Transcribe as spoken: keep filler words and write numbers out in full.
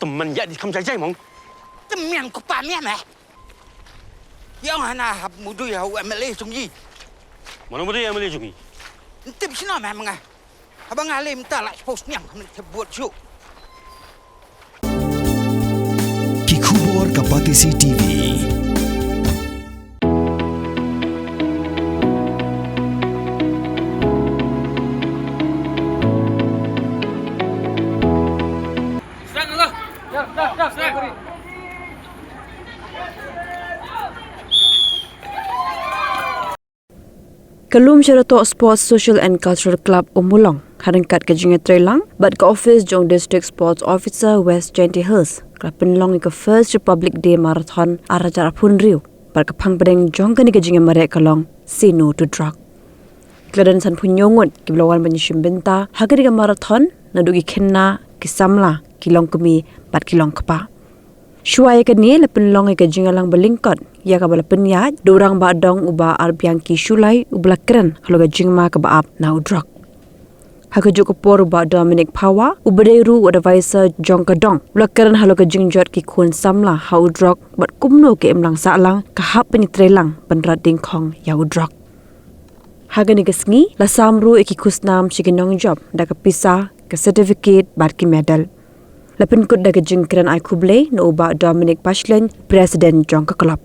Tymmen ïa di kham jai jai mong. Tymmen ko pa mian eh. Ïa nga na hap mudui ha u M L A jong i. Mano mudui M L A jong i? Tip sino meh menga. Haba nga lem ta la post niang khamne te buat ju. Ki khubor ka Batesi T V. Ka Lum Shyratoh Sports Social and Cultural Club Ummulong, ha ryngkat ka jingïatreilang bad ka office jong District Sports Officer West Jaintia Hills, ka la pynlong ïa ka First Republic Day Marathon ar hajar arphew hynriew, bad ka phang pdeng jong kane ka jingïamareh ka long Say No to Drug. Ki la don sanphew hynñiew ngut kiba la wan ban ïashim bynta ha kane ka marathon, naduh ki khynnah, ki samla, ki longkmie bad ki longkpa. Shuwa ïa kane la pynlong ïa ka jingïalang ba lyngkot, ïa kaba la pynïaid da u rangbah dong u Bah Arbiang Ki Shullai, uba la kren halor ka jingma kaba ap na u drok. Ha kajuh ka por u Bah Dominic Phawa, uba dei ruh u advisor jong ka dong, u la kren halor ka jingjot ki khun samla ha u drok bad kumno ka imlang sahlang ka hap ban ïatreilang ban rat dyngkhong ïa u drok. Ha kane ka sngi la sam ruh ïa ki khusnam sha ki nongjop da ka pisa, ka certificate bad ki medal. La pynkut da ka jingkren ai khublei na u Bah Dominic Pashlen, President jong ka club.